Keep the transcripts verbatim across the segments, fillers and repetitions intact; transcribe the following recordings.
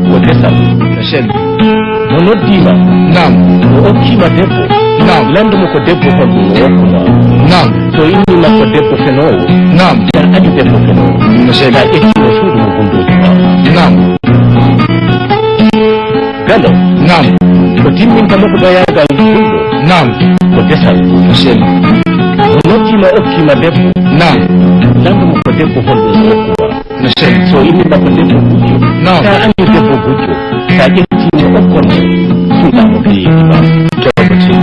Ko desal. No selli. Mo noddiima. Naam. O okkiima debbo. Naam. Lanndo mo ko debbo honɗum o okkuma. Naam. So innii ma ko debbo fenoowo. Naam. Sa añi debbo fenoowo. No selli. Sa ƴetti mo suudu mo gundooji ma. Naam. Galo. Naam. Ko timminta mo ko bayaagal julɗo. Naam. Ko desal. No selli. Mo noddiima okkiima debbo. Naam. Lanndo mo ko debbo honɗum o okkuma. No selli. So innii ma ko debbo gujjo. Naam. Sa añi debbo gujjo. Sa ƴetti mo okkon mo. Suuɗa mo peyeeji ma. Jawabati.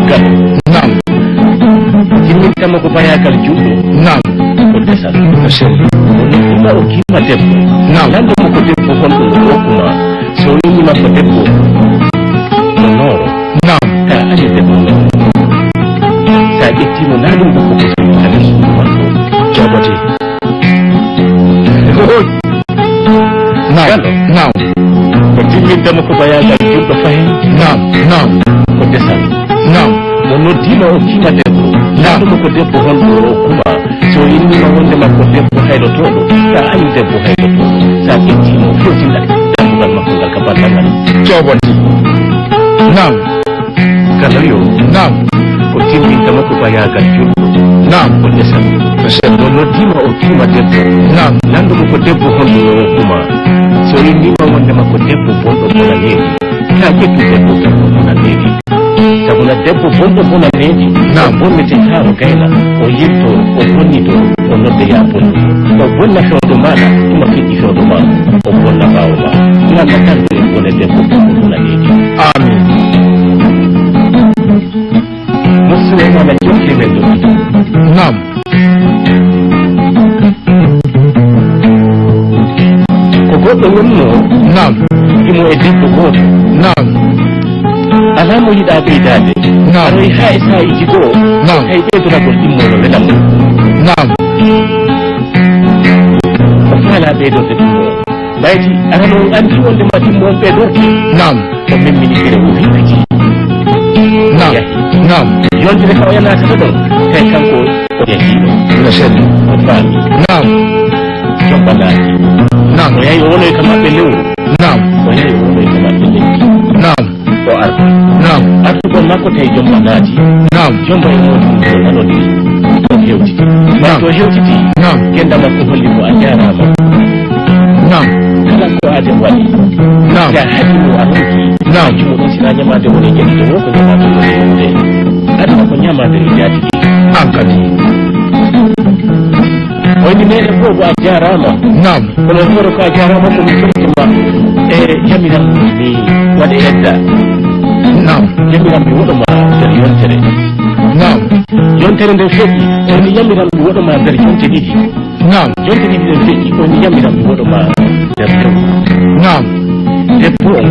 Galo. Naam. Timminta mo ko bayaagal julɗo. Naam. Ko desal. No selli. O noddiima okkiima debbo. Naam. Lanndo mo ko debbo honɗum o okkuma. So innii ma ko debbo mo nooro. Naam. Sa añi debbo nooro. Sa ƴetti mo naɗum ko ko ko so aɗa suudu makko. Jawabati. Naam. Galo. Naam. Ko timminta mo ko bayaagal julɗo fahin. Naam. Naam. Ko desal. Naam. Mo noddiima okkiima debbo. Naam. Lanndo mo ko debbo honɗum o okkuma. So innii ma wonde ma ko debbo haylotooɗo. Sa añi debbo haylotooɗo. Sa ƴetti mo fewtinɗa dambugal makko ngal ka bannda ngal. Jawabati. Naam. Galo yo. Naam. Ko timminta mo ko bayaagal julɗo. Naam. Ko desal. Ko selli. Mo noddiima okkiima debbo. Naam. Lanndo mo ko debbo honɗum o okkuma. So innii ma wonde ma ko debbo bonɗo bonaneeji. Sa ƴetti debbo bonɗo bonaneeji. Sabu na debbo bonɗo bonaneeji. Naam. O bonnete haa o gayna. O yilto, o bonnito, o nodde yaa bonnuɗo. O bonna fewndo maaɗa, tuma feƴƴi fewndo ma. O bonna ɓaawo ma. Ngam na tan woni bone debbo bonɗo bonaneeji. Amin. Mo Suleymana jonki men ɗo. Naam. Ko goɗɗo wonnoo. Naam. Imo e debbo gooto. Naam. Alaa mo yiɗaa ɓeydaade. Naam. Aroy haa e saa'iji goo. Naam. Hay ɓeydoragol ɗimmo no wela mo. Naam. O faalaa ɓeydorde ɗimmo. Mbayti, arano on anndi wonde ma ɗimmo on ɓeydorte. Naam. O memmini kere o rippiti. Naam. O yahi. Naam. Yontere ka o yanaata ɗon, tawi kanko o yahiino. No selli. O faami. Naam. Jomba naati. Naam. O yahi o wonoy ka maɓɓe lewru. Naam. O yahi o wonoy ka maɓɓe lewru. Naam. O arti. Naam. Artugol makko tawi jomba naati. Naam. Jomba e mo ɗum ɗo nanodiri. O hewtiti. Naam. To hewtiti. Naam. Genda makko holli mo a jaaraama. Naam. Kala ko aade waɗi. Naam. Ya haɗi mo a ronki. Naam. Jumo ɗon sina ñamaade woni jani ɗo ko ñamaade woni yonde. Aduna ko ñamaade e jaati. An kadi. Woni meɗen fof a jaaraama. Naam. Kono hoore ko a jaaraama ko mi firti ma e yamiram mi waɗe edda. Naam. Yamiram mi woɗo ma nder yontere. Naam. Yontere nden feƴƴi, woni yamiram mi woɗo ma nder jonte ɗiɗi. Naam. Jonte ɗiɗi ɗen feƴƴi, woni yamiram mi woɗo ma nder lewru. Naam. Debbo on,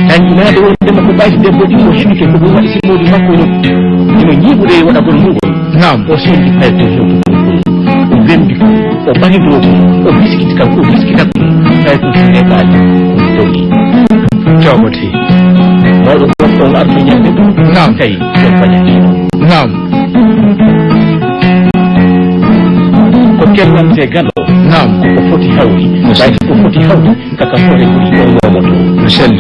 tanƴinaade wondema ko ɓayti debbo ɗimmo heɓike ko ɗum waɗi simmooji makko ino, ino ñiiɓude e waɗagol mum ngol. Naam. O soñji paykun hewtugol kun, o wembi kun, o ɓari dow kun, o biskiti kan, o biskita kun, paykun so neɓaali, kun dogi. Jawmati. Mawɗo gorko on arto ñande ɗum. Naam. Tawi jom baña ɗiɗo. Naam. Ko kellante galo. Naam. Ko foti hawri. Ɓay ko foti hawri. Kaka hoore ɓuri ɗon moomoto. No selli.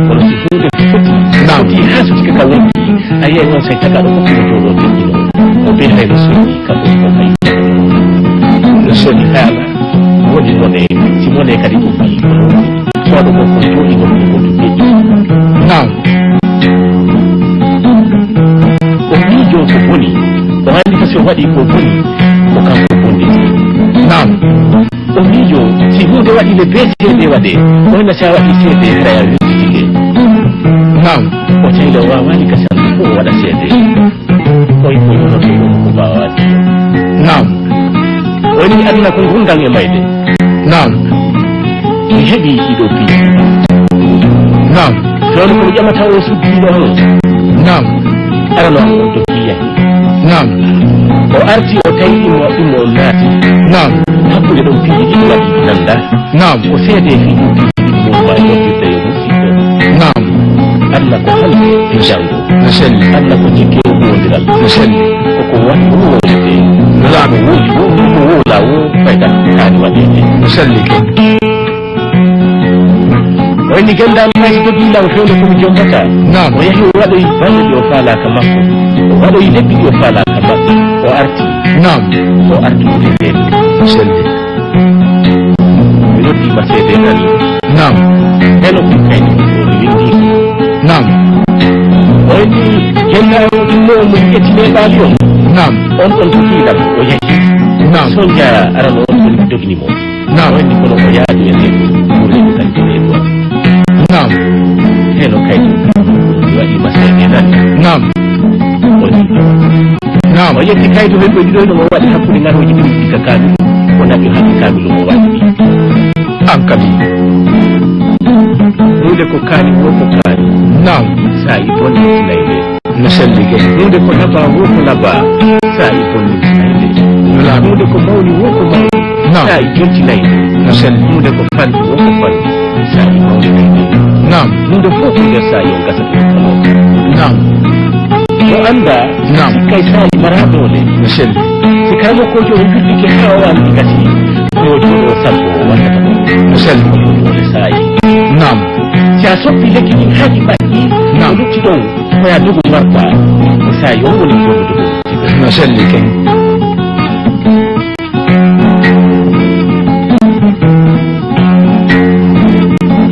Kono si huunde foti, naam, foti haa soti kaka wonki, a yiyay on say tagaaɗo fof no jooɗoo teddino. O bee hay no sonni, kanko si ko hay. No selli. Haala, woni mone, si mone kadi ɗum ɓii kono woni. Waɗo ko ko jooɗi ɗon ko ɗum deƴƴi. Naam. O miijoo ko boni, o anndi ko si o waɗi ko boni, ko kanko bonni. Naam. O miijoo, si huunde waɗi le bee ceede waɗee, o ina si a waɗi ceede haray a weltitike. Naam. O tawi le o waawaani gasande fof o waɗa ceede. Oy, oy, oy, oy, oy, ko mbaawaani. Naam. O ni aduna ko ngurndan e mayde. Naam. Mi heɓi ɗiɗo piiji. Naam. Ɗon ko mi ƴamata o suddiiɗo on. Naam. Arano am on tokki yahi. Naam. O arti o tawi ɗum o, ɗum o naati. Naam. Hakkunde ɗon piiji ɗiɗi waɗi nanda. Naam. Ko seede fii ɗum piiji ɗiɗi mo ma yontirde yo musiɗɗo. Naam. Aduna ko hannde e janngo. No selli. Aduna ko jikke e huwondiral. No selli. Koko waɗi ɗum wonde. Nulaaɗo woodi wo, wo, wo wowla wo fayda kaani waɗeede. No selli kay. O inni genndaani hay so jogii law fewndo ko mi jombata. Naam. O yahi o waɗoyi balɗe ɗi o faalaaka makko. O waɗoyi lebbi ɗi o faalaaka makko. O arti. Naam. O arti o reweede. No selli. Mi noddi ma seede nani. Naam. Heno ko kaydi o mi winndi. Naam. O inni genndaani o ɗum mo mo ƴetti neeɓaali on. Naam. On ɗon ko fiilam o yahi. Naam. Sonja arano on ɗon dogini mo. Naam. O inni kono o yaadu e reedu. Ɓurɗe ko tan ko reedu. Naam. Heno kaydi mi waɗi ma seede nani. Naam. O inni awa. Naam. O ƴetti kaydi men ɓe ɗiɗo no o waɗi hakkunde ngarooji ɗiɗi ka kaamilu. O naɓi haɗi kaamilu o waɗi. An kadi. Huunde ko kaani wo ko kaani. Naam. Saa'i bonne tinayde. No selli kay. Huunde ko laba wo ko laba. Saa'i bonne tinayde. Nulaaɗo. Huunde ko mawni wo ko mawni. Naam. Saa'i jontinayde. No selli. Huunde ko fanti wo ko fanti. Saa'i mawninayde. Naam. Huunde fof ko nder saa'i on gasa ɗum kala. Naam. Mo annda. Naam. Sikkay saa'i mara doole. No selli. Si karamokoojo o wirlike haa o anndi gasi, ko o jooɗo sabbo o waɗata ɗum. No selli. Ko ɗum woni saa'i. Naam. Si a soppi lekki ɗin haa ɗi ɓaɗɗi, naam, o lutti ɗon, ko ya dogo marta, ko saa'i on woni dogo dogo. No selli kay.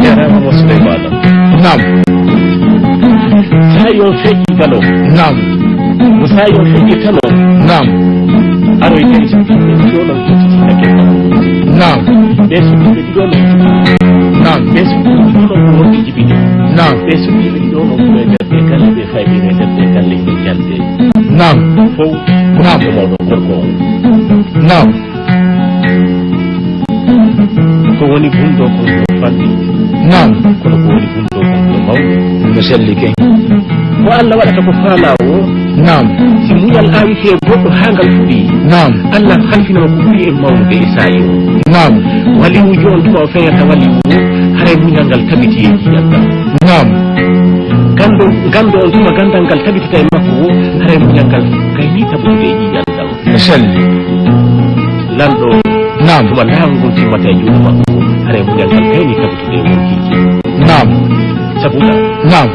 Jarama mo Souleymana. Naam. Saa'i on feƴƴi bano. Naam. Ko saa'i on feƴƴirtano. Naam. Aroy kadi so ɓiɓɓe ɗiɗo non kettiti hakke. Naam. Ɓe so ɓiɓɓe ɗiɗo non. Naam. Ɓe so ɓiɓɓe ɗiɗo non ko wonɓe jibini. Naam. Ɓe so ɓiɓɓe ɗiɗo non ko e nder ɓe galle ɓe fayɓe e nder ɓe galle ɓe jalde. Naam. Fow. Naam. Ko mawɗo gorko on. Naam. Ko woni gunndoo kon ko fanɗi. Naam. Kono ko woni gunndoo kon ko mawɗi. No selli kay. Ko Allah waɗata ko faalaa woo. Naam. Si muñal aawike e goɗɗo haa ngal fuɗi. Naam. Allah halfinama ko ɓuri e mawnude e saa'i o. Naam. Waliyu jooni tuma o feñata waliyu o, haray muñal ngal tabiti e ƴiiƴan ngal. Naam. Ganndo, ganndo on tuma ganndal ngal tabitata e makko o, haray muñal ngal gayni tabutude e ƴiiƴan ngal. No selli. Lanɗo. Naam. Tuma laawol ngol timmata e juuɗe makko, haray muñal ngal gayni tagutude e wonkiiji. Naam. Sabu la. Naam.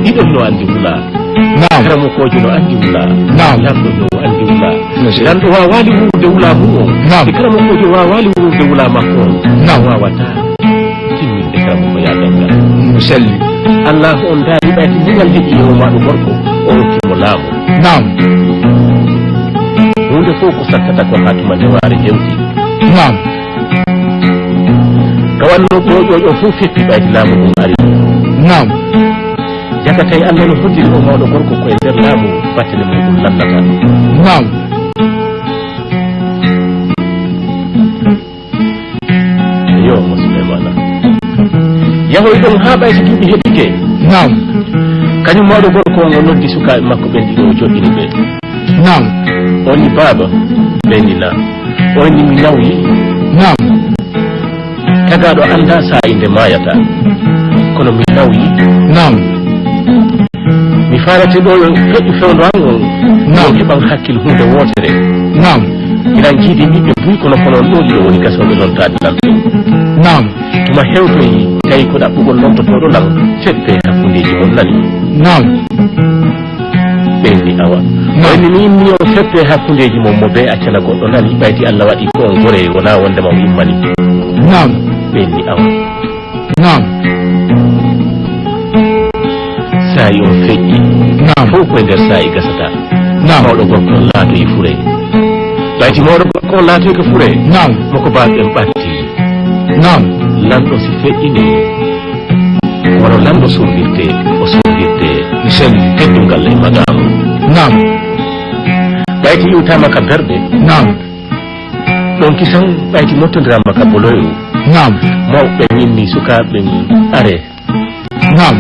Ɗiɗon no anndi wula. Naam. Karamokoojo no anndi wula. Naam. Lanɗo no anndi wula. No selli. Lanɗo waawaali wuurude wula mum on. Naam. E karamokoojo waawaali wuurude wula makko on. Naam. Waawataa. Timminde kala mo ko yaadanngal. No selli. Allaahu on daali ɓayde muñal heɓi e o maaɗo gorko, o rokki mo laamu. Naam. Huunde fof ko sattata ko haa tuma ndewaare hewti. Naam. Ka wanno ƴoƴo o fof feppi ɓayde laamu ngun ari. Naam. Jaka tawi Allah no hoddiri o mawɗo gorko ko e nder laamu battane muɗum lannata. Naam. Yo, mo Suleymana. Yahoy ɗon haa ɓay so duuɓi heɓike. Naam. Kañum mawɗo gorko on o noddi sukaaɓe makko ɓen ɗiɗo o joɗɗini ɓe. Naam. O ni baaba, ɓe ni na. O ni mi nawyi. Naam. Tagaaɗo anndaa saa'i nde maayata. Kono mi nawyi. Naam. Mi faalate ɗo yo feƴƴu fewndo an on. Naam. Yo keɓan hakkil huunde wootere. Naam. Miɗan jiidi ɓiɓɓe buy kono kono on ɗo ɗiɗo woni gasooɓe loltaade lan. Naam. Tuma hewtoyi tawi ko ɗaɓɓugol lontotooɗo lan feppe hakkundeeji mon nani. Naam. Ɓe inni awa. Naam. Ɓe inni mi inni on feppe hakkundeeji mon mo bee accana goɗɗo nani ɓayti Allah waɗi ko on gore wonaa wondema o immani. Naam. Ɓe inni awa. Naam. Saa'i on feƴƴi. Naam. Fow koye nder saa'i gasata. Naam. Mawɗo gorko on laatoyi fure. Ɓayti mawɗo gorko on laatoyi ko fure. Naam. Mo ko baaɓe ɓen ɓatti. Naam. Lanɗo si feƴƴini, ko wano lanɗo surrirte, o surrirte. Mi selli. Teddungal e maqaamu. Naam. Ɓayti iwtaama ka berɗe. Naam. Ɗon kisan ɓayti mottondiraama ka boloyo. Naam. Mawɓe ɓen inni sukaaɓe ɓen are. Naam.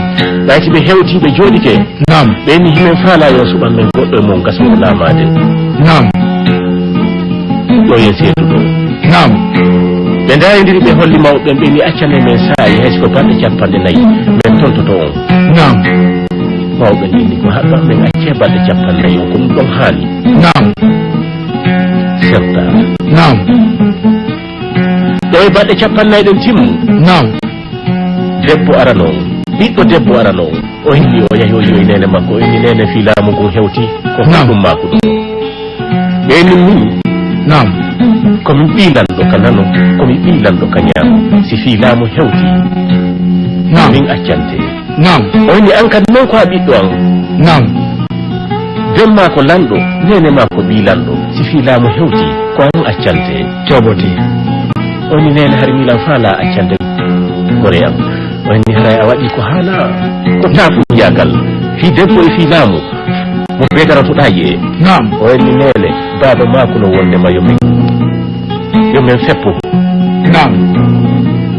Ɓayti ɓe hewti ɓe jooɗike. Naam. Ɓe inni himen faalaa yo suɓan men goɗɗo e mon gasoowo laamaade. Naam. Ɗo yen seedu ɗo. Naam. Ɓe ndaayondiri ɓe holli mawɓe ɓen ɓe inni accane men saa'i hay si ko balɗe capanɗe nayi men tontoto on. Naam. Mawɓe ɓen inni ko haɗɗo men accee balɗe capanɗe nayi on ko ɗum ɗon haani. Naam. Naam. Ɗo e balɗe cappannayi ɗen timmu. Naam. Debbo arano on, ɓiɗɗo debbo arano on, o hilli, o yahi, o yi'oyi neene makko, o inni, "Neene, fii laamu ngun hewti, ko honɗum maaku ɗum?" Ɓe inni min, "Naam. Ko min ɓii lanɗo ka nano, ko min ɓii lanɗo ka ñaamo. Si fii laamu hewti, naam, min accante." Naam. O inni, "An kadi non ko a ɓiɗɗo an." Naam. "Ben maa ko lanɗo, neene maa ko ɓii lanɗo. Si fii laamu hewti, ko an accante." Cooboti. O inni, "Neene, hari miilan faalaa accande gore am." O inni, "Haray a waɗii ko haanaa, ko taaɓunjaagal. Fii debbo e fii laamu, mo ɓe darotoɗaa yi'e." Naam. O inni, "Neene, baaba maakuno wonde ma yo min, yo min feppu." Naam.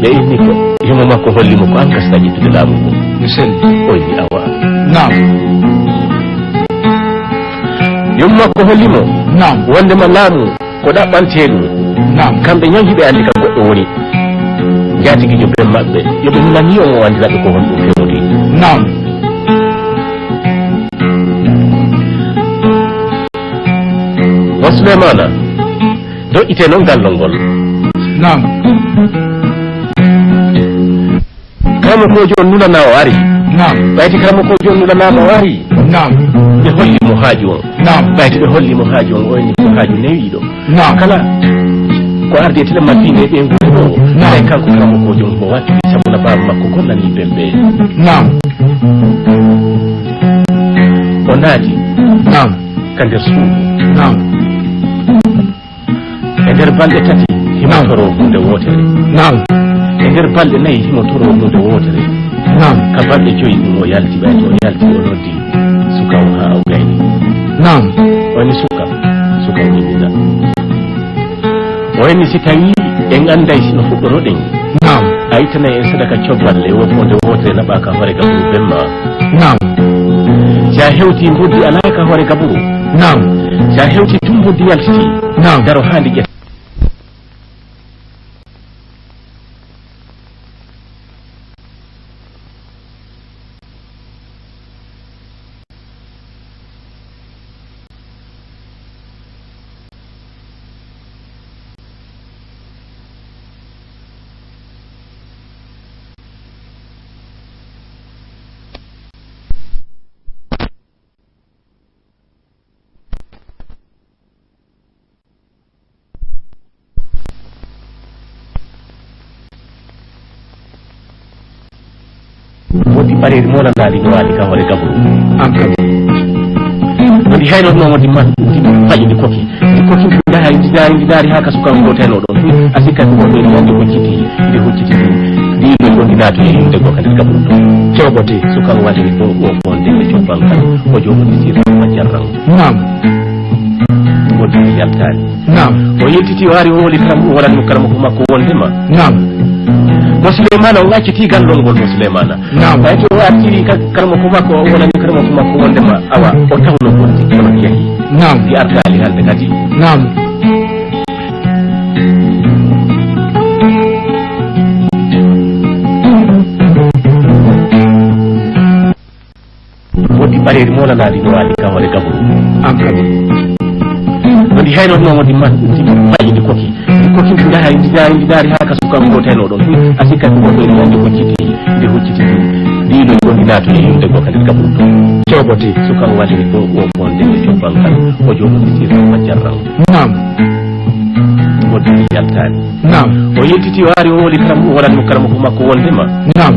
Ɓe inni ko, yumma makko holli mo ko an gasata ƴettude laamu ngun. Mi selli. O inni, "Awa." Naam. Yumma makko holli mo, naam, wonde ma laamu ko ɗaɓɓantee ɗum. Naam. Kamɓe ñaw hiɓe anndi ka goɗɗo woni. Njaatigiijo ben maɓɓe, yo ɓe nulanii on, o anndina ɓe ko honɗum fewndi. Naam. Wa Suleymaana, doƴƴitee non gallol ngol. Naam. Karamokoojo on nulanaa o ari. Naam. Ɓayti karamokoojo on nulanaama o ari. Naam. Ɓe holli mo haaju on. Naam. Ɓayti ɓe holli mo haaju on, o inni ko haaju newiiɗo. Naam. Kala ko ardi e tele maɓɓe e ɓe ngoni ɗo. Naam. Ɓay kanko karamokoojo on mo watti sabu na baaba makko gollanii ben ɓe. Naam. O naati. Naam. Ka nder suudu. Naam. E nder balɗe tati, himo, naam, toroo huunde wootere. Naam. E nder balɗe nayi, himo toroo huunde wootere. Naam. Ka balɗe joyi, ɗum o yalti, ɓay to o yalti, o noddi suka o haa o gayni. Naam. O inni, "Suka, suka, o inni, na." O inni, "Si tawii en annday si no fuɗɗoroɗen, naam, a ittanay en sadaka cobballe, wo fonde wootere naɓaa ka hoore gaburu ben maa." Naam. Si a hewti mboddi alaa ka hoore gaburu. Naam. Si a hewti tun mboddi yaltiti. Naam. Daro haa ndi ƴetta. Wodi ɓareeri moolanaari no waali ka hoore gaburu. An kadi. No ndi haynotnoo mo ndi man, ndi faƴi ndi koki. Ndi koki ndi ndaari, ndi ndaari, ndi ndaari haa ka suka on ɗo teenoo ɗon. A sikkat ko ɗo ndi wonde ko citi, ndi hucciti ndi. Ndi ɗo ndi naati e yimde goo ka nder gaburu ɗon. Cooboti. Suka on waɗi ko o fonde e cobbal ngal. O jooɗi sirri ma jarran. Naam. Wodde mi yaltaani. Naam. O yiltiti o ari o woli karam-, o wolani mo karamoko makko wondema. Naam. Mo Suleymaana o acciti gallol ngol mo Suleymaana. Naam. Ɓay to o artiri ka-, karamoko makko o wolani karamoko makko wondema awa o tawno gonti kono mi yahi. Naam. Mi artaali hannde kadi. Naam. Woddi ɓareeri moolanaari no waali ka hoore gaburu. An kadi. No ndi haynotnoo mo ndi man, ndi fayi ndi koki. Ndi koki ndi ndaari, ndi ndaari, ndi ndaari haa ka suka on ɗo teenoo ɗon. A sikkat ko ɗo ndi wonde ko citi, ndi hucciti ndi. Ndi ɗo ndi naati e yimde goo ka nder gaburu ɗon. Cooboti. Suka on waɗi ko o fonde e cobbal ngal. O jooɗi sirri ma jarran. Naam. Woddi mi yaltaani. Naam. O yiltiti o ari o woli karam-, o wolani mo karamoko makko wondema. Naam.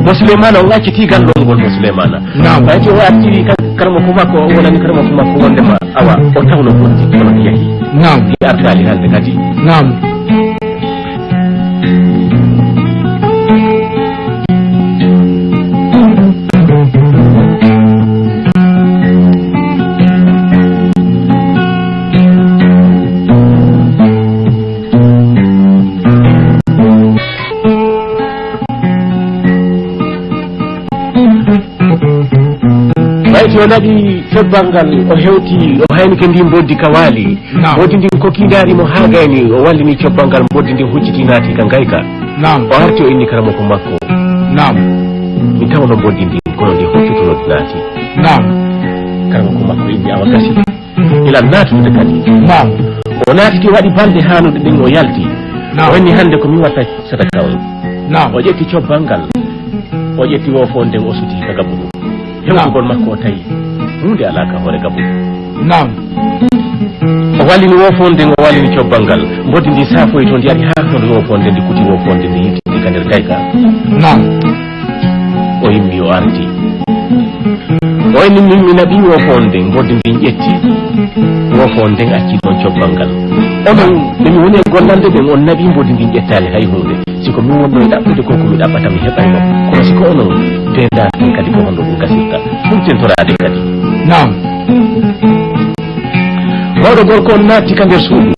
Mo Suleymaana o acciti gallol ngol mo Suleymaana. Naam. Ɓay to o artiri ka-, karamoko makko, o wolani karamoko makko wondema awa o tawno gonti kono mi yahi. Naam. Mi artaali hannde kadi. Naam. Ɓay si o naɓi cobbal ngal, o hewti, o haynike ndi mboddi ka waali. Naam. Mboddi ndin koki ndaari mo haa gayni, o wallini cobbal ngal, mboddi ndin hucciti naati ka ngayka. Naam. O arti o inni karamoko makko. Naam. Mi tawno mboddi ndin, kono ndi huccutuno naati. Naam. Karamoko makko inni awa gasi. Ila naatude kadi. Naam. O naatiti, o waɗi balɗe haanuɗe ɗen, o yalti. Naam. O inni, "Hannde ko mi watta sadaka on." Naam. O ƴetti cobbal ngal, o ƴetti woofoonde nden, o suti ka gabuɗo. Naam. Hewtugol makko, o tawi huunde alaa ka hoore gabuɗo. Naam. O wallini woofoonde nden, o wallini cobbal ngal. Mboddi ndin saafoyi to, ndi ari haa hono woofoonde nden, ndi kuti woofoonde nden, ndi yiltiti ka nder gayka. Naam. O yimmi, o arti. O inni, "Min mi naɓi woofoonde nden." Mboddi ndin ƴetti woofoonde nden, acci ɗon cobbal ngal. Onon, ɓe mi woni e gollande ɓen, on naɓi mboddi ndin, ƴettaali hay huunde. Si ko min wonno e ɗaɓɓude ko, ko mi ɗaɓɓata, mi heɓay mo. Kono si ko onon, ndeendaari ɗum kadi ko honno ɗum gasirta? Ɗum tentoraade kadi. Naam. Mawɗo gorko on naatti ka nder suudu.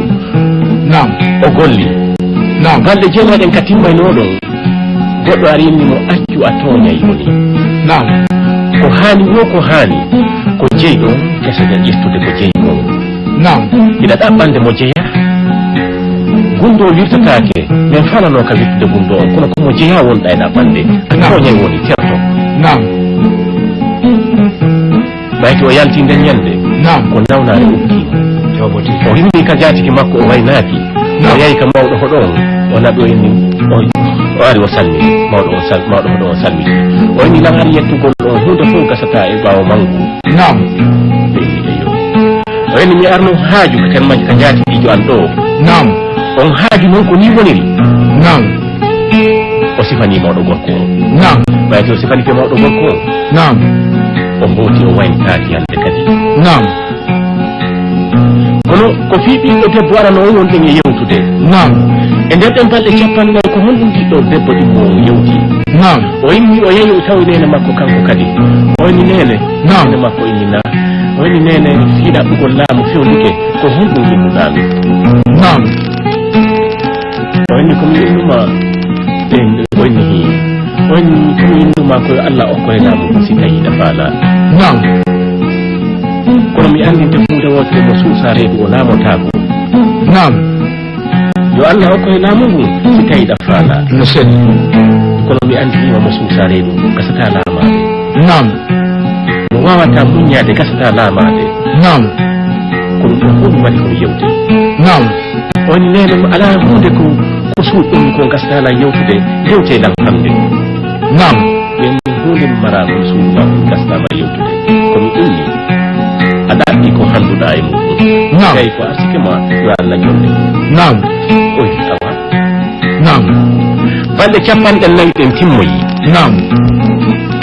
Naam. O golli. Naam. Balɗe jeenayi ɗen ka timmaynoo ɗon, goɗɗo ari inni mo, "Accu, a tooñay woni." Naam. Ko haani wo ko haani, ko jeyi ɗon, gasa ƴettude ko jeyi kon. Naam. Hiɗa ɗaɓɓande mo jeyaa. Gunndoo wirtataake, min faalanoo ka wirtude gunndoo on, kono ko mo jeyaa wonɗaa e ɗaɓɓande. A Naam. Tooñay woni, terto. Naam. Ɓayti o yalti nden ñannde, Naam. Ko nawnaare ukkii mo. Jooɓotii. O himmi ka jaatigi makko, o waynaaki. Naam. O yahi ka mawɗo hoɗo on, o naɓi, o inni, o, o ari o salmini. Mawɗo on sal-, mawɗo hoɗo on salmini. O inni, "Lan hari yettugol on, huunde fof gasataa e ɓaawo manngu." Naam. Ɓe inni, "Eyyo." O inni, "Mi arno haaju ka ken majji ka jaatigiijo an ɗoo." Naam. On haaju non ko nii woniri? Naam. O sifani mawɗo gorko on. Naam. Ɓayti o sifani ke mawɗo gorko on. Naam. O hooti, o wayntaaki hannde kadi. Naam. Kono ko fii ɓiɗɗo debbo arano on wonɗen e yewtude. Naam. E nder ɗen balɗe cappanɗe nayi, ko honɗum ɓiɗɗo debbo ɗimmo on yewti? Naam. O inni, o yahi, o tawi neene makko kanko kadi. O inni, "Neene." Naam. Neene makko inni, "Naa." O inni, "Neene, fii ɗaɓɓugol laamu fewndike, ko honɗum innuɗaa mi?" Naam. O inni, "Ko mi innuma, e, o inni, hii. O inni, ko mi innuma ko yo Allah okko e laamu ngun si tawi hiɗa faalaa." Naam. "Kono mi anndinte huunde wootere, mo suusaa reedu o laamotaako." Naam. "Yo Allah okko e laamu ngun si tawi hiɗa faalaa." No selli. "Kono mi anndinii ma mo suusaa reedu, gasataa laamaade." Naam. "Mo waawataa muññaade, gasataa laamaade." Naam. Kono ɗum fof mi waɗi ko mi yewte. Naam. O inni, "Neene, alaa huunde ko, ko suuɗɗon ko gasataa lan yewtude, yewte lan hannde." Naam. Ɓe inni, "Huunde mi maraa ko mi suuɗu ma, ko mi gasataa ma yewtude. Ko mi inni, a ɗaɓɓi ko hannduɗaa e muɗum. Naam. Tawi ko arsike ma, yo Allah jonne." Naam. O wi, "Awa." Naam. Balɗe cappanɗe nayi ɗen timmoyi. Naam.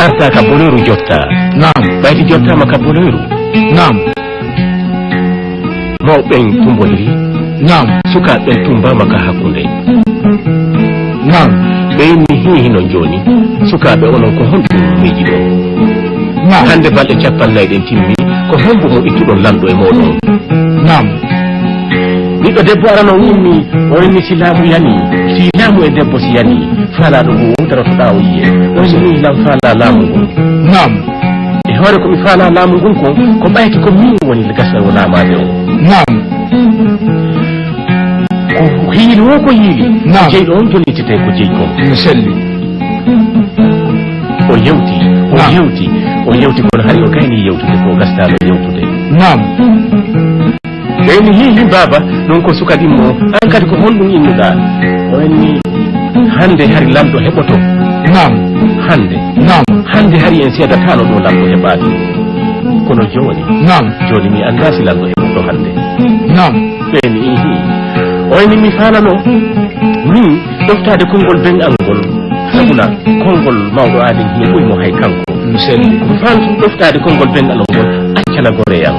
Arta ka boleeru jotta. Naam. Ɓayti jottaama ka boleeru. Naam. Mawɓe ɓen tumbodiri. Naam. Sukaaɓe ɓen tumbaama ka hakkunde. Naam. Ɓe inni, "Hii hino jooni. Sukaaɓe onon, ko honɗum miijiɗon?" Naam. Hannde balɗe cappanɗe nayi ɗen timmi, ko hombo mo ittuɗon lanɗo e mooɗon? Naam. Ɓiɗɗo debbo arano on inni, o inni, "Si laamu yanii, si laamu e debbo si yanii, faalaaɗo ngu o daroto ɗaa o yi'ee." O inni, "Min lan faalaa laamu ngun." Naam. E hoore ko mi faalaa laamu ngun kon, ko ɓayti ko min woni gasowo laamaade on. Naam. Ko hiili wo ko hiili, Naam. Jeyɗo on jonnitete ko jeyi kon. No selli. O yewti, o Naam. Yewti, o yewti, kono hari o gayni yewtude, ko gastaano yewtude. Naam. Ɓe inni, "Hii, hii, baaba, ɗum ko suka ɗimmo. An kadi ko honɗum innuɗaa?" O inni, "Hannde hari lanɗo heɓoto." Naam. "Hannde." Naam. "Hannde hari en seedataano ɗo lanɗo heɓaaki. Kono jooni." Naam. "Jooni mi anndaa si lanɗo heɓoto hannde." Naam. Ɓe inni, "Ihi." O inni, "Mi faalano min ɗoftaade konngol ben angol. Sabuna konngol mawɗo aaden hino ɓuri mo hay kanko." No selli. Ko faantu ɗoftaade konngol ben angol accana gore an.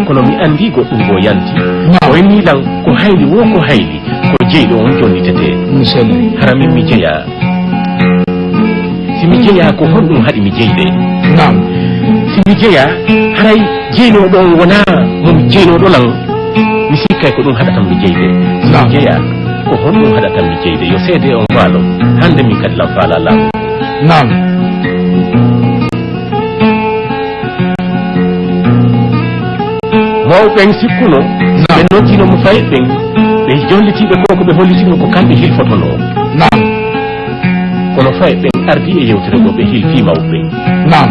Kono mi anndi goɗɗum goo yanti. Naam. O inni lan, ko hayli wo ko hayli, ko jeyɗo on jonnitetee. No selli. Hara min mi jeyaa. Si mi jeyaa, ko honɗum haɗi mi jeyde? Naam. Si mi jeyaa, haray jeynooɗo on wonaa mo mi jeynooɗo lan? Mi sikkay ko ɗum haɗata mi jeyde. Si mi Naam. Jeyaa, ko honɗum haɗata mi jeyde? Yo seede on waalo. Hannde min kadi lan faalaa laamu. Naam. Mawɓe ɓen sikkuno, Naam. Ɓe noddino mo faye ɓen, ɓe jollitiiɓe ko, ko ɓe hollitino ko kamɓe hilfotonoo. Naam. Kono faye ɓen ardii e yewtere goo, ɓe hilfii mawɓe ɓen. Naam.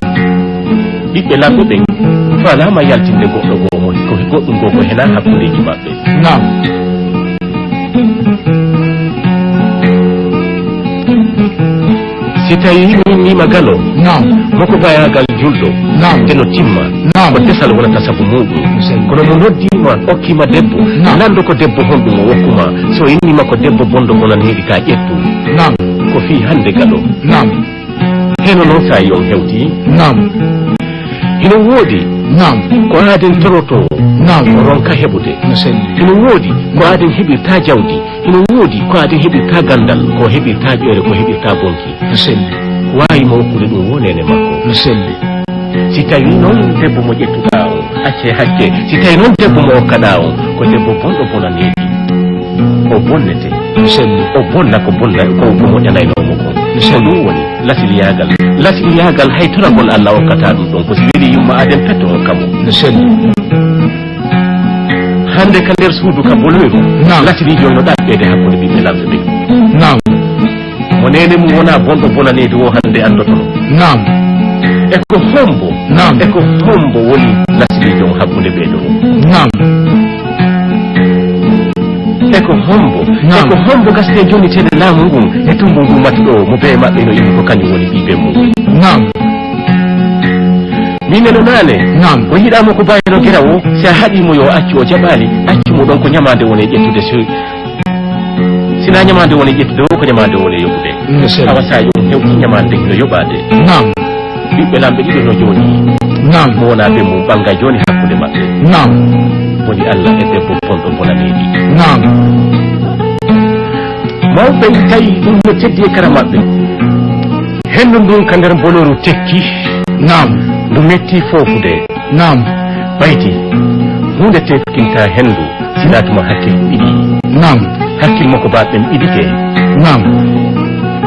Ɓiɓɓe lamɓe ɓen faalaama yaltinde goɗɗo goo mo, ko goɗɗum goo ko henaa hakkundeeji maɓɓe. Naam. Si tawii mi inniima galo, naam, mo ko bayaagal julɗo, naam, eno timma, naam, ko desal wonata sabu muuɗum. Sey. Kono mo noddiima, okkiima debbo, naam, lanndo ko debbo honɗum o wokkuma. So o inniima ko debbo bonɗo bonaneeɗi, ka ƴettu. Naam. Ko fii hannde galo. Naam. Heno non saa'i on hewti. Naam. Hino woodi, naam, ko aaden torotoo, naam, o ronka heɓude. No selli. Hino woodi ko aaden heɓirta jawdi. Hino woodi ko aaden heɓirta ganndal, ko heɓirta ƴoyre, ko heɓirta bonki. No selli. Waawi mo okkude ɗum woo neene makko. No selli. Si tawii non debbo mo ƴettuɗaa on, accee hakke. Si tawii non debbo mo okkaɗaa on, ko debbo bonɗo bonaneeɗi. O bonnete. No selli. O bonna ko bonna, ko, ko moƴƴanaynoo mo kon. No selli. Ko ɗum woni lasiliyaagal. Lasiliyaagal hay toragol Alla okkataa ɗum ɗon. Ko si weli yumma aaden petto okka mo. No selli. Hannde ka nder suudu ka boloyru, naam, lasiliijo no ɗaɓɓeede hakkunde ɓiɓɓe lamɓe ɓen. Naam. Mo neene mum wonaa bonɗo bonaneede woo hannde anndotono. Naam. E ko hombo, naam, e ko hombo woni lasiliijo on hakkunde ɓee ɗoo? Naam. E ko hombo, naam, e ko hombo gasnee jonniteede laamu ngun e tunnbu ngun matuɗo mo bee maɓɓe no inni ko kañum woni ɓii bee mum? Naam. Min neno naane, naam, o yiɗaa mo ko bayno gera o, si a haɗii mo yo accu, o jaɓaali, accu mo ɗon ko ñamaande woni e ƴettude, si, si na ñamaande woni e ƴettude o, ko ñamaande woni e yoɓude. No selli. Awa saa'i on hewti ñamaande no yoɓaade. Naam. Ɓiɓɓe lamɓe ɗiɗo no jooɗii. Naam. Mo wonaa bee mum ɓannga jooni hakkunde maɓɓe. Naam. Woni Alla e debbo bonɗo bonaneeɗi. Naam. Mawɓe tawi ɗum no teddi e kara maɓɓe. Hendu ndun ka nder mbolooru tekki. Naam. Ndu metti foofude. Naam. Ɓayti, huunde tefkinta hendu, sinaa tuma hakkil ɗiɗi. Naam. Hakkil mo ko baaɓe ɓen ɓidike. Naam.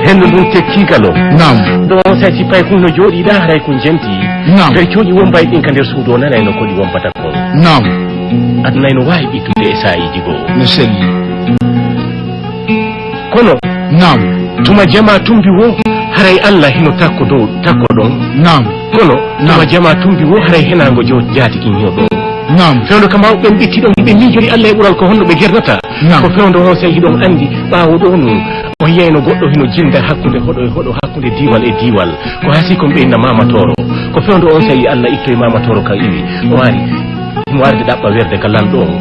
Hendu ndun tekki galo. Naam. Ɗo on saa'i si pay kun no jooɗiɗaa haray kun jenti. Naam. Ɓe cooƴi won mbayɗi ɗin ka nder suudu o nanay no ko ɗi wombata kon. Naam. Aduna ino waawi ɓittude e saa'iiji goo. No selli. Kono, naam, tuma jamaa tumbi woo, haray Alla hino takko dow, takko ɗon. Naam. Kono, naam, tuma jamaa tumbi woo, haray henaango jo-, jaati kin hino ɗon. Naam. Fewndo ka mawɓe ɓen ɓitti ɗon, hiɓe miijori Alla e ɓural ko honno ɓe gerdata. Naam. Ko fewndo on sey hiɗon anndi, ɓaawo ɗoo nun, on yiyayno goɗɗo hino jinda hakkunde hoɗo e hoɗo, hakkunde diiwal e diiwal. Ko haa si kon ɓe inna Maama Tooro. Ko fewndo on sey Alla ittoyi Maama Tooro ka iwi. O ari. Mo arde ɗaɓɓa werde ka lanɗo on.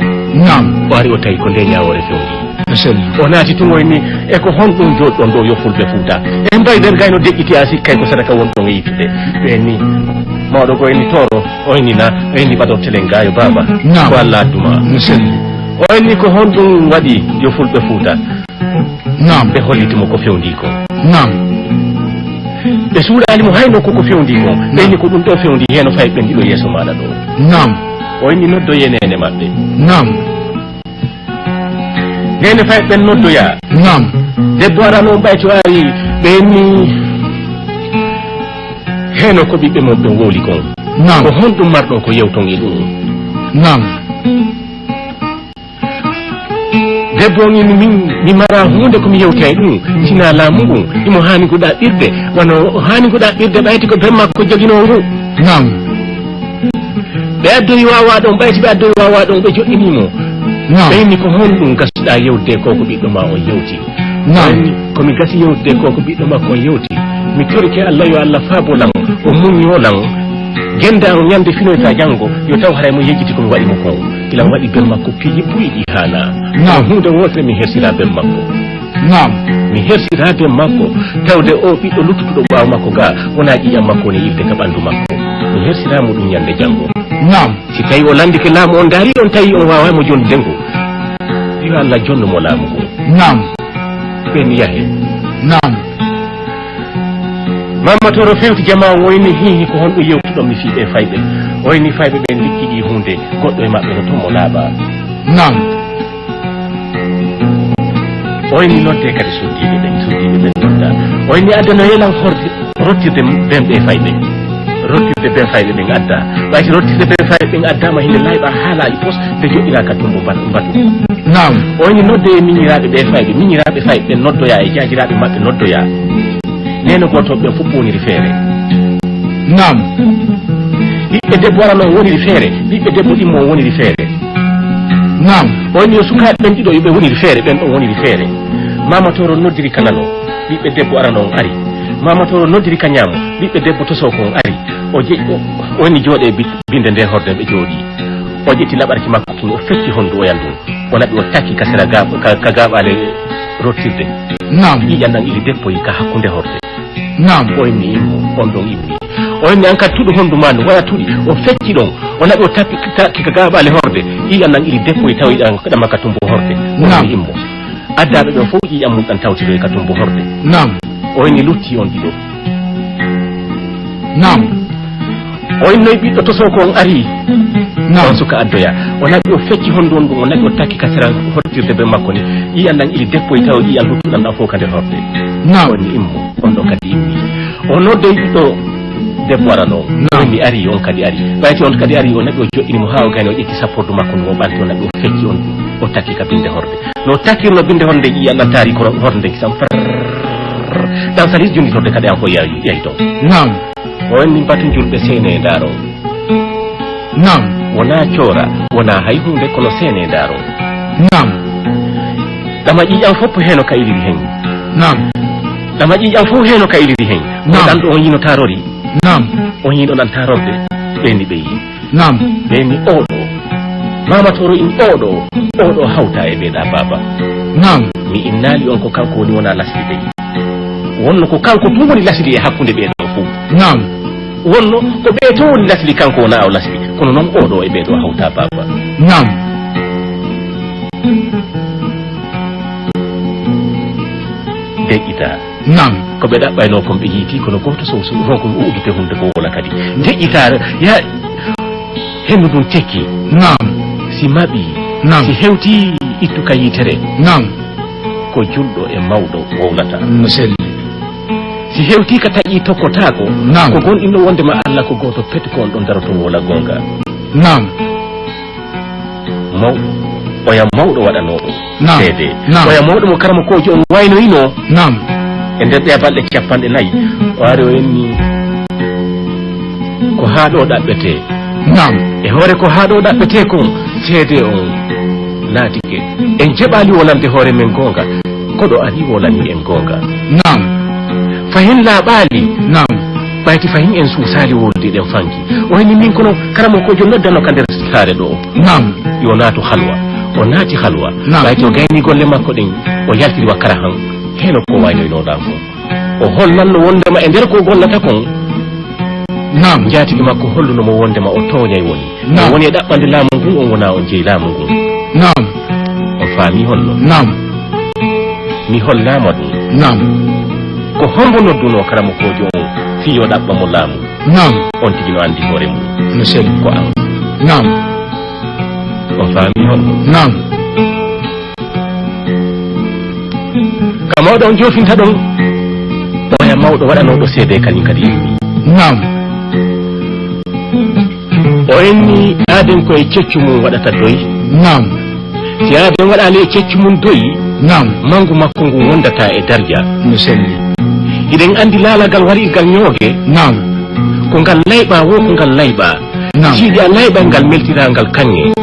Naam. O ari o tawi ko nde ñaawoore fewndi. No selli. O naati tun o inni, e ko honɗun jooɗɗon ɗo yo fulɓe Fuuta? E mbay nder gayno deƴƴiti a sikkay ko sadaka won ɗon e ittude. Ɓe inni, mawɗo go inni Tooro, o inni na, o inni ɓadortelen gaayo baaba. Naam. Ko Alla adduma. No selli. O inni ko honɗun waɗi yo fulɓe Fuuta? Naam. Ɓe holliti mo ko fewndi ko. Naam. Ɓe suuɗaali mo hayno ko ko fewndi ko. Naam. Ɓe inni ko ɗum ɗo fewndi heno fay ɓen ɗiɗo yeeso maaɗa ɗo. Naam. O inni noddoyee neene maɓɓe. Naam. Neene fay ɓen noddoyaa. Naam. Debbo arano on ɓayti o ari ɓe inni heno ko ɓiɓɓe mon ɓen wowli kon. Naam. Ko honɗum marɗo ko yewton e ɗum? Naam. Debbo on inni min mi mara huunde ko mi yewti e ɗum, sinaa laamu ngun, himo haani ngu ɗaɓɓirde, wano o haani ngu ɗaɓɓirde ɓayti ko ben makko joginoo ngu. Naam. Ɓe addoyi waawaa ɗon, ɓayti ɓe addoyi waawaa ɗon, ɓe joɗɗinii mo. Naam. Ɓe inni ko honɗum gasuɗaa yewtude ko ko ɓiɗɗo maa on yewti? Naam. Ɓe inni ko mi gasi yewtude ko ko ɓiɗɗo makko on yewti. Mi torike Alla yo Alla faabo lan, o muññoo lan. Gennda on ñande finoyta janngo, yo taw haray mo yejjiti ko mi waɗi mo kon. Gila mi waɗi ben makko piiji buy ɗi haanaa. Naam. Huunde wootere mi hersiraa ben makko. Naam. Mi hersiraa ben makko, tawde o ɓiɗɗo luttuɗo ɓaawo makko ga, wonaa ƴiiƴam makko woni ilde ka ɓanndu makko. Mi hersiraa mo ɗum ñande janngo. Naam. Si tawi o lanndike laamu on, ndaari on, tawi on waawaa mo jonnude ngo. Yo Alla jonnu mo laamu ngun. Naam. Ɓen yahe. Naam. Maama Tooro fewti jamaa on, o inni, hihi, ko honɗum yewtuɗon mi fii ɓee fayɓe? O inni fayɓe ɓen ndikkiɗii huunde, goɗɗo e maɓɓe no ton mo laaɓaa. Naam. O inni noddee kadi suddiiɓe ɓen, suddiiɓe ɓen noddaa. O inni addanoyee lan horde, rottirde ben ɓee fayɓe. Rottirde ben fayɓe ɓen addaa. Ɓayti rottirde ben fayɓe ɓen addaama, hinde layɓaa haa laaɓi pos, ɓe joɗɗinaa ka tumbo mbat-, mbatu. Naam. O inni noddee miñiraaɓe ɓee fayɓe, miñiraaɓe fayɓe ɓen noddoyaa e jaajiraaɓe maɓɓe noddoyaa. Neene gooto ɓen fof woniri feere. Naam. Ɓiɓɓe debbo arano on woniri feere, ɓiɓɓe debbo immo on woniri feere. Naam. O inni yo sukaaɓe ɓen ɗiɗo yo ɓe woniri feere, ɓen ɗon woniri feere. Maama Tooro noddiri ka nano, ɓiɓɓe debbo arano on ari. Maama Tooro noddiri ka ñaamo, ɓiɓɓe debbo tosoo ko on ari. O je-, o, o inni jooɗee bi-, binde nde horde ɓe jooɗii. O ƴetti laɓarki makko kin, o fecci hondu oya ndun. O naɓi o takki ka sera gaaɓ-, ka, ka gaaɓaale rottirde. Naam. Ƴiiƴan ɗan ili deppoyi ka hakkunde horde. Naam. O inni immo, on ɗon immi. O inni an kadi tuɗu hondu maa ndu, waya tuɗi. O fecci ɗon. O naɓi o tappi, takki ka gaaɓaale horde. Ƴiiƴan ɗan ili deppoyi tawi ɗan, ɗama ka tumbo horde. O Naam. inni immo. Addaaɓe ɓen fow ƴiiƴan mun ɗan tawtiroyi ka tumbo horde. Naam. O inni lutti on ɗiɗo. Naam. O innoyi ɓiɗɗo tosoo ko on ari. Naam. On suka addoya. O naɓi o fecci hondu on ɗum, o naɓi o takki ka sera hottirde be makko ni. Ƴiiƴan ɗan ili deppoyi tawi ƴiiƴan luttuɗan ɗan fow ka nder horde. Naam. O inni immo, on ɗon kadi immi. O noddoyi ɓiɗɗo debbo arano. Naam. O inni ari, on kadi ari. Ɓayti on kadi ari, o naɓi o joɗɗini mo haa o gayni, o ƴetti sappordu makko ndu, o ɓanti, o naɓi o fecci on, o takki ka binde horde. No takkirno binde horde, ƴiiƴan ɗan taari ko horde nden kisan. Prrrr. Ɗan salis jonnitorde kadi an fof yahi, yahi toon. Naam. O inni batu njulɓe seene ndaaron. Naam. Wonaa coora, wonaa hay huunde, kono seene ndaaron. Naam. Ɗama ƴiiƴan fof heeno ka iliri hen. Naam. Ɗama ƴiiƴan fof heeno ka iliri hen. Naam. Ɗan ɗo on yino taarori. Naam. On yino ɗan taarorde. Ɓe ni ɓe yi. Naam. Ɓe inni, "Oo ɗoo." Maama Tooro inni, "Oo ɗoo, oo ɗoo hawtaa e ɓee ɗaa baaba." Naam. Mi innaali on ko kanko woni wonaa lasli dey. Wonno ko kanko tun woni lasli e hakkunde ɓee ɗoo fow. Naam. Wonno ko ɓee tun woni lasli, kanko wonaa o lasli. Kono non oo ɗoo e ɓee ɗoo hawtaa baaba. Naam. Deƴƴitaa. Naam. Ko ɓe ɗaɓɓaynoo kon ɓe yiiti, kono gooto so, so ronko uddute hunde ko woola kadi. Deƴƴitaa, ya, hendu ndun tekki. Naam. Si maɓii, Naam. si hewtii, ittu ka yiitere. Naam. Ko julɗo e mawɗo wowlata. No selli. Si hewtii ka taƴii tokkotaako, Naam. ko gonɗinɗo wondema Alla ko gooto pet ko on ɗon daroto woola goonga. Naam. Mawɗo, oya mawɗo waɗanooɗo Naam. seede. Naam. Oya mawɗo mo karamokoojo on waynoyinoo Naam. e nder ɗee balɗe capanɗe nayi. O ari o inni, "Ko haa ɗoo ɗaɓɓetee." Naam. E hoore ko haa ɗoo ɗaɓɓetee kon, seede on naatike. En jeɓaali wonande hoore men goonga. Koɗo ari wolani en goonga. Naam. Fahin laaɓaali. Naam. Ɓayti fahin en suusaali wolude ɗen fanki. O inni min kono karamokoojo noddano ka nder saare ɗoo. Naam. Yo naatu halwa. O naati halwa. Naam. Ɓayti o gayni golle makko ɗen, o yaltiri wa karahan. Heno ko waynoynoo ɗan kon. O hollanno wondema e nder ko gollata kon, Naam. Njaatigi makko holluno mo wondema o tooñay woni. Naam. On woni e ɗaɓɓande laamu ngun, on wonaa on jeyi laamu ngun. Naam. On faami honno? Naam. Mi hollaama ɗum. Naam. Ko hombo noddunoo karamokoojo on fii yo ɗaɓɓa mo laamu? Naam. On tigi no anndi hoore mum. No selli. Ko an. Naam. On faami honno? Naam. Ka mawɗo on joofinta ɗon, oya mawɗo waɗanooɗo seede kañum kadi immi. Naam. O inni aaden ko e ceccu mum waɗata doy. Naam. Si aaden waɗaali e ceccu mum doy, Naam. Mangu makko ngun wondataa e darja. No selli. Hiɗen anndi laalagal waɗirgal ñooge. Naam. Ko ngal layɓaa woo ko ngal layɓaa. Naam. Siɗi a layɓay ngal meltiraa ngal kaŋŋe.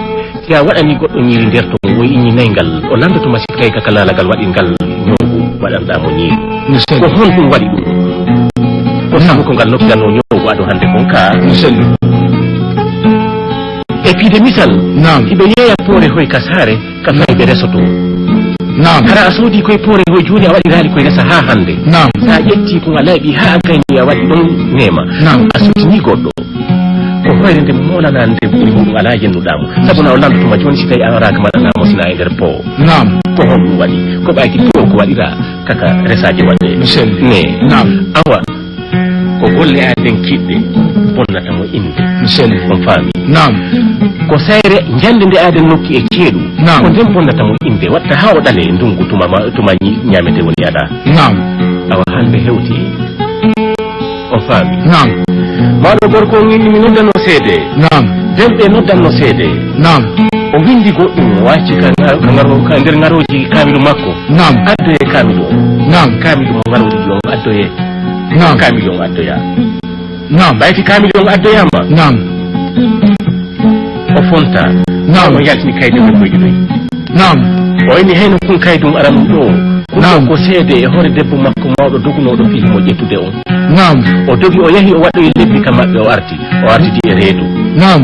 Si a waɗanii goɗɗo ñiiri nder ton, o iñinay ngal, o lanndotoma si tawi ka laalagal waɗi ngal ñoogu waɗanɗaa mo ñiiri. No selli. Ko honɗum waɗi ɗum? Ko sabu ko ngal nokkiranoo ñoogu ado hannde kon kaa. No selli. E piide misal, Naam. Hiɓe yeeya poore hoy ka saare, ka fayɓe resotoo. Naam. Hara a soodii koye poore hoy jooni a waɗiraali koye resa haa hannde. Naam. So a ƴettii kon a layɓii haa a gayni a waɗi ɗon neema. Naam. A sutinii goɗɗo. Ko hoyre nde moolanaa nde ɓuri muɗum alaa yennuɗaa mo. Sabu na o lanndotoma jooni si tawi a araaka maɗanaa mo sinaa e nder poo. Naam. Ko honɗum waɗi? Ko ɓayki poo ko waɗiraa kaka resaaji waɗde. Mi selli. Ne. Naam. Awa, ko golle aɗen kiɗɗe bonnata mo innde. Mi selli. On faami? Naam. Ko sayre njande nde aɗen nokki e ceeɗu. Naam. Ko nden bonnata mo innde. Watta haa o ɗale ndungu tuma ma, tuma ñi-, ñaamete woni aɗa. Naam. Awa hannde hewti. On faami? Naam. Mawɗo gorko on inni mi noddanno seede. Naam. Nden ɓe noddanno seede. Naam. O windi goɗɗum, o acci ka ngar-, ka ngaro-, ka nder ngarooji kaamilu makko. Naam. Addoye kaamilu on. Naam. Kaamilu mo ngarooji on addoye. Naam. Kaamilu on addoya. Naam. Ɓayti kaamilu on addoyama. Naam. O fonta. Naam. O yaltini kaydi mum koyɗi ɗoy. Naam. O inni heyno kun kaydum aranum ɗo. Kun Naam. Ko seede e hoore debbo makko mawɗo dogunooɗo fii mo ƴettude on. Naam. O dogi o yahi o waɗɗoyi lebbi ka maɓɓe o arti. O artidi e reedu. Naam.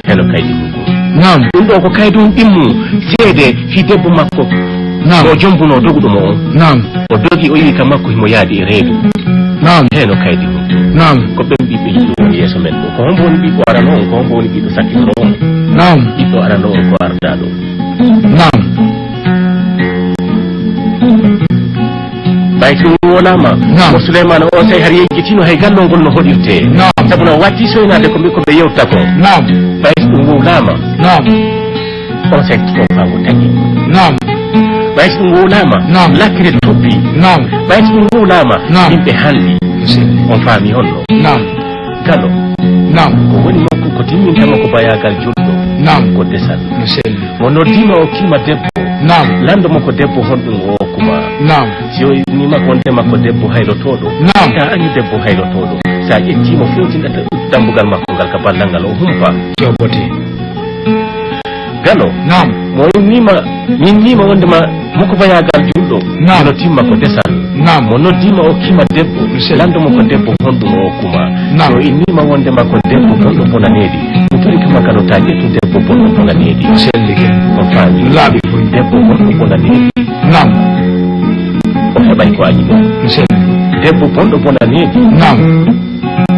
Heno kaydi mum. Naam. Ɗum ɗo ko kaydum ɗimmu seede fii debbo makko. Naam. Mo jombunoo doguɗo mo on. Naam. O dogi o iwi ka makko himo yaadi e reedu. Naam. Heno kaydi mum. Naam. Ko ɓen ɓiɓɓe yiɗo woni yeeso men ɗo. Ko hombo woni ɓiɗɗo arano on? Ko hombo woni ɓiɗɗo sakkitoro on? Naam. Ɓiɗɗo arano on ko ardaa ɗo. Naam. Ɓay si ɗum wolaama, Naam. Ko Suleymaana o sey har yejjitino hay gallol ngol no hoɗirtee. Naam. Sabu no watti soynaade ko ɓe, ko ɓe yewta ko. Naam. Ɓay si ɗum wowlaama, Naam. On sey ko faango tagi. Naam. Ɓay si ɗum wowlaama, Naam. Lakkire toppi. Naam. Ɓay si ɗum wowlaama, Naam. Yimɓe halli. Sey. On faami honno? Naam. Galo. Naam. Ko woni makko ko timminta makko bayaagal julɗo. Naam. Ko desal. No selli. Mo noddiima o kiima debbo. Naam. Lanndo mo ko debbo honɗum o okkuma. Naam. Si o innima ko wonde makko debbo haylotooɗo. Naam. Ta añu debbo haylotooɗo. Sa ƴetti mo fewtinɗa dambugal makko ngal ka ballal ngal o humpa. Jobote. Galo. Naam. Mo innima, min nima wonde ma mo ko bayagal julɗo. Naam. No timma ko desal. Naam. Mo noddiima o kiima debbo, Michel. Lanndo mo ko debbo honɗum o okkuma. Naam. So innima wondema ko debbo bonɗo bonaneedi, mi tori kama kano ta ƴettu debbo bonɗo bonaneedi. Michel Ligue. On faami? Laaɓi buy. Debbo bonɗo bonaneedi. Naam. O heɓay ko añi ɗum. Michel. Debbo bonɗo bonaneedi. Naam.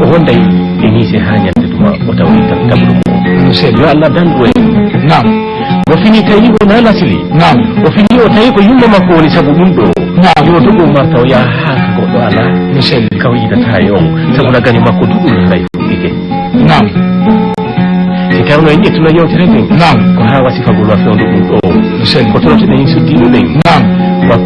O honday e mise haa ñande tuma o tawi tan tabuɗo mo. Michel. Yo Allah dandu en. Naam. O fini tawi o nana sili. Naam. O fini o tawi ko yumma makko woni sabu ɗum ɗo. Naam. Yo dogo marta o yaha haa ka goɗɗo alaa. Michel. Kaw yidata e on. Sabu na gaño makko duɗum haray fuɗɗike. Naam. Si tawno en ƴettuno yewtere nden. Naam. Ko haa wasifagol wa fewndo ɗum ɗo. Michel. Ko torotoɗen suddiiɗo ɗen. Naam. Wa